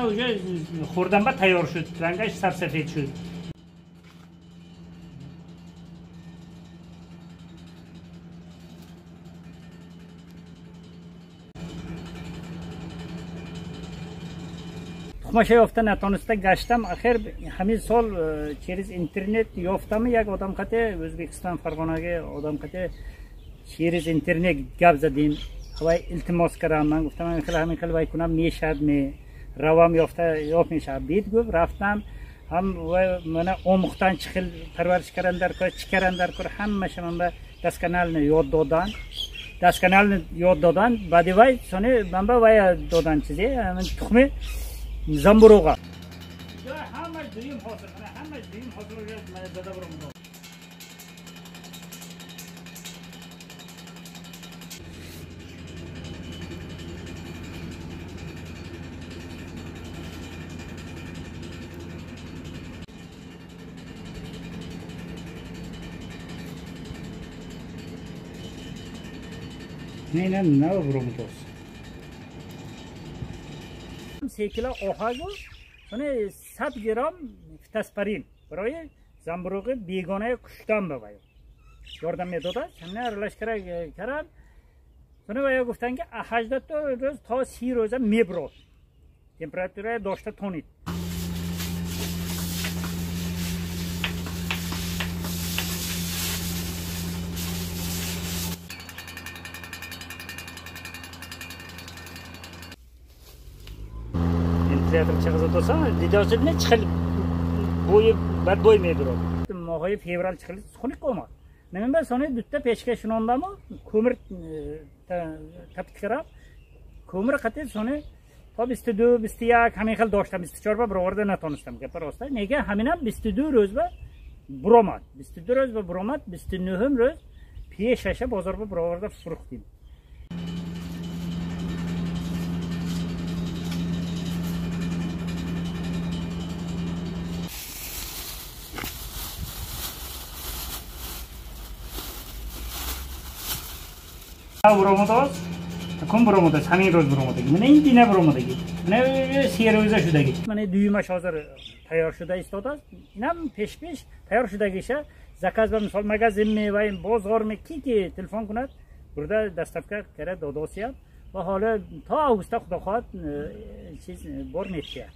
уже хӯрдан ба тайёр шуд, рангаш сабсафед шуд. Тухмаша ёфта натониста гаштам. Ахир ҳамин сол через интернет ёфтам, як одам қате, O'zbekiston Farg'onaga odam қате через интернет гап задим. Вай илтимос кардам, ман гуфтам ҳамин хел ҳамин хел вай кунам мешавад-ми, равам ёфта ёфт мешавад. Бит гуфт, рафтам ҳам вай мана омӯхтан, чӣ хел парвариш кардан дар кор, чӣ кардан дар кор, ҳамаша ман ба досконально ёд додан, досконально ёд додан. Баъди вай сони ман ба вай додан чизе тухми замбуруға. Ҳамаш дуюм ҳосил, ҳамаш дуюм ҳосил зада баромадам. Не, нав баромадост. 3 кило оҳагу сони 100 грамм фитоспорин барои замбуруғи бегонаи куштан ба вай ёрдам медодад. Ҳамина аралаш карам. Сони вая гуфтанд, ки 18 рӯз то 30 рӯза мебурод, температура дошта тонид. Дидосидми чӣ хел бӯи бадбӯй мебурод. Моҳои феврал чӣ хел хунук омад. Намин сони дутта печка шунондаму ko'mir tapit karab, ko'mir qati сони то 22, 21 ҳамин хел доштам, 24 ба бароварда натонистам, гапа роста. Нега ҳаминам 22 рӯз ба буромад, 22 рӯз ба буромад, 29 рӯз пешаша бозор ба бароварда фурӯхтим. Буромадааст, кун буромадааст, ҳамин рӯз буромадаги, мана ин дина буромадаги, мана се рӯза шудаги, мана дуюмаш ҳозир тайёр шуда истодааст. Инам пеш-пеш тайёр шудагиша заказ ба мисол магазинми ва бозорми ки ки телефон кунад, бурда доставка кара додосиям ва ҳоло то августа худо хоҳад чиз бор метиҳад.